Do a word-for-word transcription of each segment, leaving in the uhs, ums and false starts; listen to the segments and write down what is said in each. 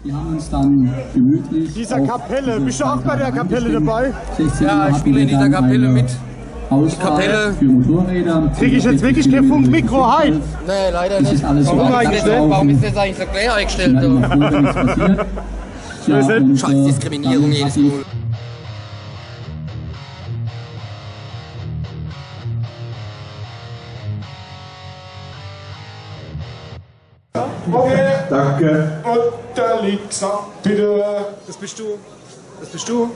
Wir haben uns dann gemütlich. Dieser auf Kapelle, diese bist du auch bei der Kapelle dabei? Ja, ich spiele in dieser Kapelle mit. Auswahl für Motorräder. Krieg ich jetzt wirklich kein Funkmikro? Hi! Nee, leider nicht. Warum eigentlich nicht? Warum ist das eigentlich so klein eingestellt? Scheiß Diskriminierung jedes Mal. Okay. Danke. Und der Links, bitte. Das bist du. Das bist du.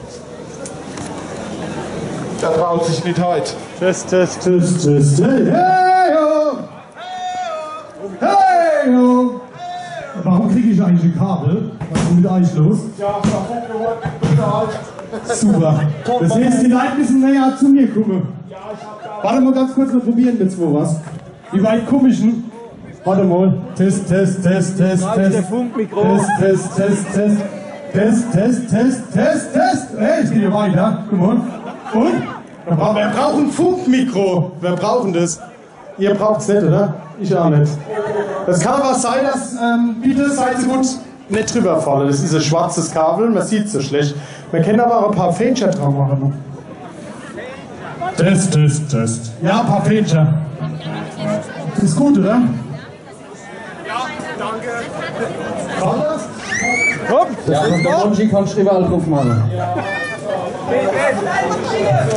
Der traut sich nicht heute. Test, Test, Test, Test. Hey, hey, oh. Hey, oh. Warum kriege ich eigentlich ein Kabel? Was ist mit euch los? Ja, ich hab hochgeholt. Bitte halt. Super. Das heißt, die Leute müssen näher zu mir kommen. Warte mal ganz kurz, wir probieren jetzt mal was. Wie weit komme ich denn? Warte mal. Test, Test, Test, Test, Test. Test, Test, Test, Test, Test. Test, Test, Test, Test, Test. Hey, ich gehe weiter. Guck mal. Und? Wir brauchen ein Funkmikro. Wir brauchen das. Ihr braucht's nicht, oder? Ich auch nicht. Es kann aber sein, dass, ähm, bitte seid so gut, nicht drüber fallen. Das ist ein schwarzes Kabel, man sieht's so schlecht. Wir können aber auch ein paar Fähnchen dran machen. Test, Test, Test. Ja, ein paar Fähnchen. Ist gut, oder? Ja, danke. War das? Hopp. Ja, und der Monchi kannst du überall drauf machen.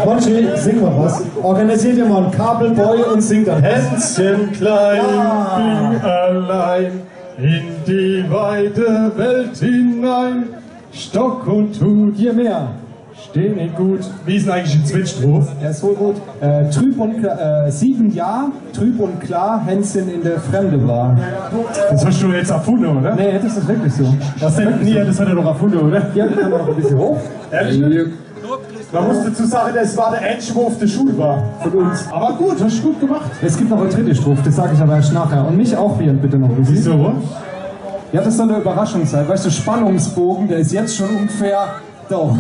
Monchi, sing mal was. Organisier dir mal einen Kabelboy und sing dann. Hänschen klein, ah, ging allein in die weite Welt hinein. Stock und Hut, je mehr. Steh nicht gut. Wie ist denn eigentlich die Zwitschstrophe? Der ist voll gut. Äh, trüb und kla- äh, sieben Jahr, trüb und klar, Hänschen in der Fremde war. Das hast du jetzt erfunden, oder? Nee, das ist wirklich so. Das, das, nee, das hat er doch erfunden, oder? Ja, das kann man noch ein bisschen hoch. Ehrlich? Man muss dazu sagen, das war der einzige, wo auf der Schule war von uns. Aber gut, hast du gut gemacht. Es gibt noch eine dritte Strophe, das sage ich aber erst nachher. Und mich auch, Björn, bitte noch ein bisschen. Wieso? Ja, das soll eine Überraschung sein. Weißt du, Spannungsbogen, der ist jetzt schon ungefähr Doch.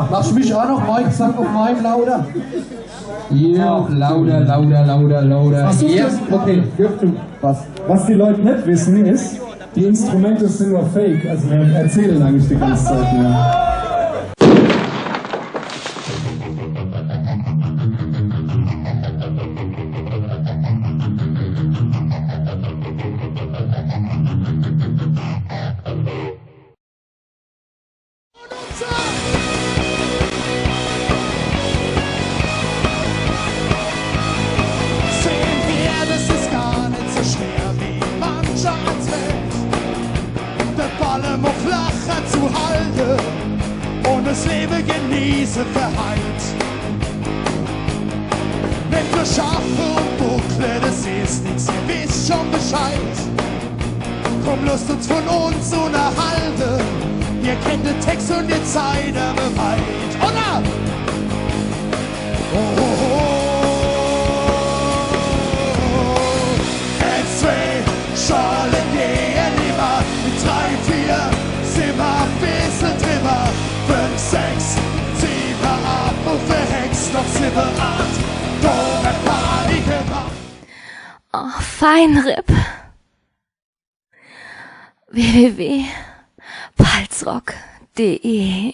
Machst du mich auch noch Mike, sag auf meinem lauter? Ja, lauter, lauter, lauter, lauter. Ach so, ja, das okay. Was? Was die Leute nicht wissen ist, die Instrumente sind nur Fake. Also wir erzählen eigentlich die ganze Zeit nur. Sehen wir, das ist gar nicht so schwer, wie mancher an's Welt. Der Ball immer flacher zu halten und das Leben genießen verheilt. Wenn wir schaffen und buckle, das ist nix, ihr wisst schon Bescheid. Komm, lasst uns von uns unterhalten. Ihr kennt den Text und die Zeit aber weit. Oder? Oh, oh, oh. Ein, zwei Schale gehen immer. Mit drei, vier sind wir ein bisschen drüber. Fünf, sechs, sieben, ab und verhext. Noch sieben, acht, da wird Panik gemacht. Oh, Feinripp. www.palzrock.de